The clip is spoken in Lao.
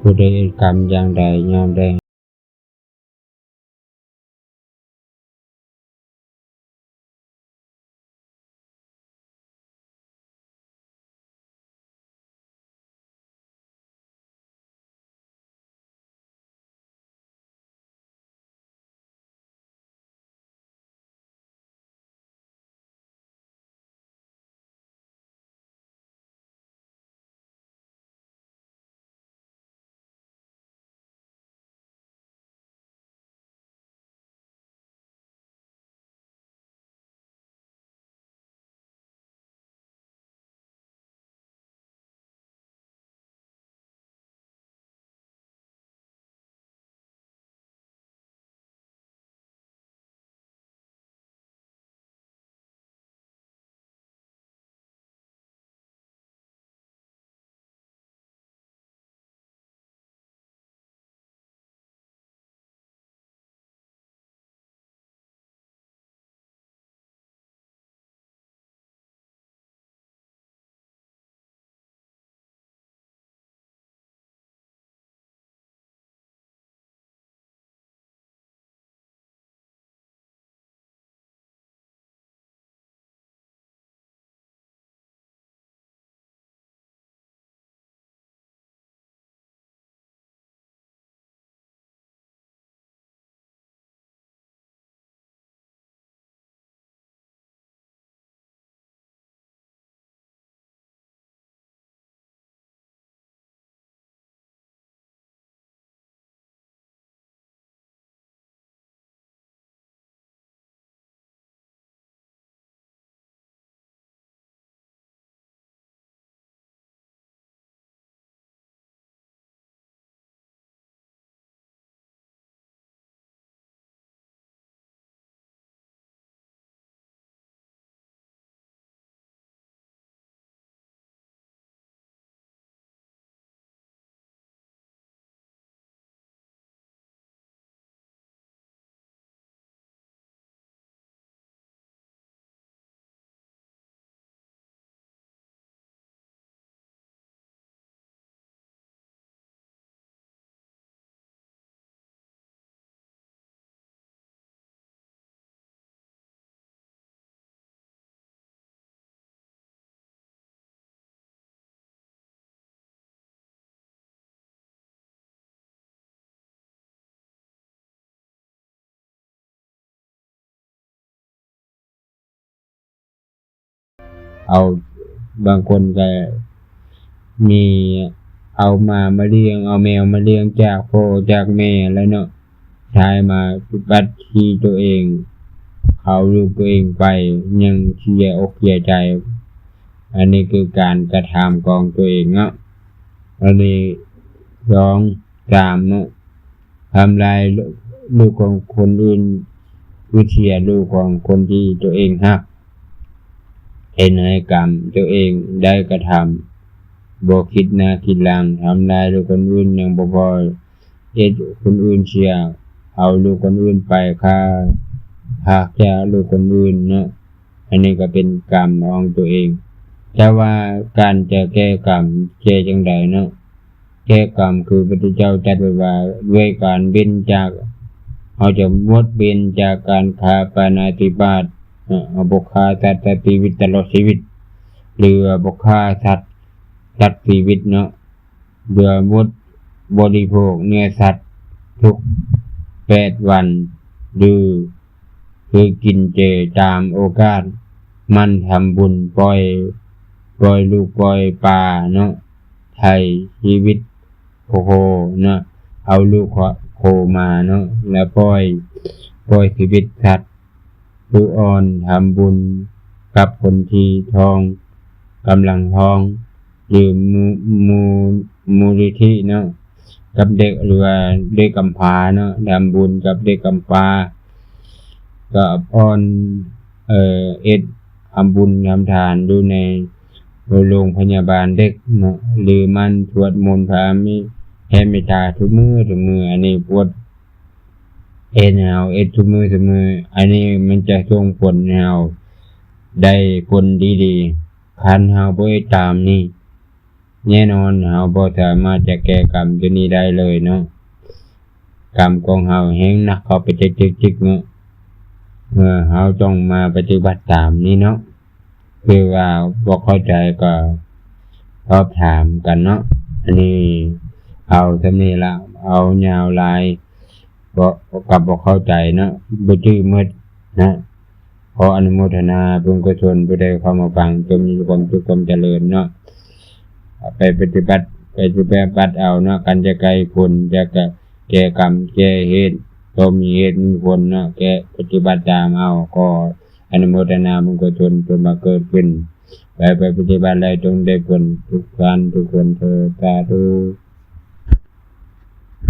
ຜູ້ໃດເຮັດກຳຢ່າງໃດ ຍ່ອມໄດ້ ເອົາ ບາງຄົນກໍມີເອົາໝາມາລ້ຽງ ເອົາແມວມາລ້ຽງຈາກພໍ່ຈາກແມ່ແລ້ວເນາະ ໃຊ້ມາບັດທີ່ໂຕເອງ ເຂົາລູກໂຕເອງໄປ ຍັງເສຍອົກເສຍໃຈ ອັນນີ້ຄືການກະທຳຂອງໂຕເອງເນາະ ອັນນີ້ສອງ ສາມເນາະ ທຳລາຍລູກຂອງຄົນອື່ນ ສູນເສຍລູກຂອງຄົນທີ່ໂຕເອງຮັກ ເຮັດໃຫ້ກຳໂຕເອງໄດ້ກະທຳ ບໍ່ຄິດໜ້າຄິດຫຼັງ ທຳລາຍລູກຄົນອື່ນຍັງບໍ່ພໍ ເຮັດຄົນອື່ນເສຍ ເອົາລູກຄົນອື່ນໄປ ຂ້າ ພາກຈາກລູກຄົນອື່ນເນາະ ອັນນີ້ກໍເປັນກຳຂອງໂຕເອງ ແຕ່ວ່າການຈະແກ້ກຳ ແກ້ຈັ່ງໃດເນາະ? ແກ້ກຳ ຄືພະພຸດທະເຈົ້າຕັດໄວ້ວ່າ ດ້ວຍການເວັ້ນຈາກ ເຮົາຈະງົດເວັ້ນຈາກການຂ້າປານາຕິບາດ ເຮົາບໍ່ຂ້າສັດຕັດຊີວິດຕະຫຼອດຊີວິດ ຫຼືວ່າບໍ່ຂ້າສັດຕັດຊີວິດເນາະ ເພື່ອງົດບໍລິໂພກເນື້ອສັດທຸກແປດວັນ ຫຼື ຄືກິນເຈຕາມໂອກາດ ໝັ່ນທຳບຸນປ່ອຍ ປ່ອຍລູກປ່ອຍປາເນາະ ໄຖ່ຊີວິດໂຄເນາະ ເອົາລູກໂຄມາເນາະ ແລ້ວປ່ອຍ ປ່ອຍຊີວິດສັດ ຜູ້ອ່ອນ ທຳບຸນກັບຄົນທີ່ທ້ອງ ກຳລັງທ້ອງ ຫຼື ມູ ມູ ມູນນິທິເນາະ ກັບເດັກ ຫຼືວ່າເດັກກຳພ້າເນາະ ທຳບຸນກັບເດັກກຳພ້າ ກໍອ່ອນ ເອີ ເຮັດທຳບຸນທຳທານຢູ່ໃນໂຮງພະຍາບານເດັກເນາະ ຫຼືໝັ່ນສວດມົນພະແຜ່ເມດຕາທຸກມື້ ທຸກມື້ ອັນນີ້ປວດ ເຮັດໃຫ້ເຮົາເຮັດທຸກມື້ທຸກມື້ ອັນນີ້ມັນຈະສົ່ງຜົນໃຫ້ເຮົາໄດ້ຜົນດີໆ ຄັນເຮົາບໍ່ເຮັດຕາມນີ້ ແນ່ນອນເຮົາບໍ່ສາມາດຈະແກ້ກຳຕົວນີ້ໄດ້ເລີຍເນາະ. ກຳຂອງເຮົາແຮງໜັກເຂົ້າໄປຈິກໆເນາະ. ເມື່ອເຮົາຕ້ອງມາປະຕິບັດຕາມນີ້ເນາະ. ຄືວ່າບໍ່ເຂົ້າໃຈກໍສອບຖາມກັນເນາະ. ອັນນີ້ເອົາສ່ຳນີ້ລະ, ເອົາຍາວຫຼາຍກໍ ກໍບໍ່ເຂົ້າໃຈເນາະ, ບໍ່ຈື່ໝົດເນາະ. ຂໍອະນຸໂມທະນາບຸນກຸສົນ ຜູ້ໃດເຂົ້າມາຟັງ ຈົ່ງມີຄວາມສຸກຄວາມຈະເລີນເນາະ. ໄປປະຕິບັດ ໄປປະຕິບັດເອົາເນາະ. ຄັນຢາກໄດ້ຜົນ ຢາກກະແກ້ກຳແກ້ເຫດ ຕ້ອງມີເຫດມີຜົນເນາະ, ແກ້ປະຕິບັດຕາມເອົາ. ຂໍອະນຸໂມທະນາບຸນກຸສົນ ຈົ່ງບັງເກີດຂຶ້ນ. ໄປ ໄປປະຕິບັດແລ້ວຈົ່ງໄດ້ຜົນທຸກທ່ານທຸກຄົນເທີ້ນ. ສາທຸ.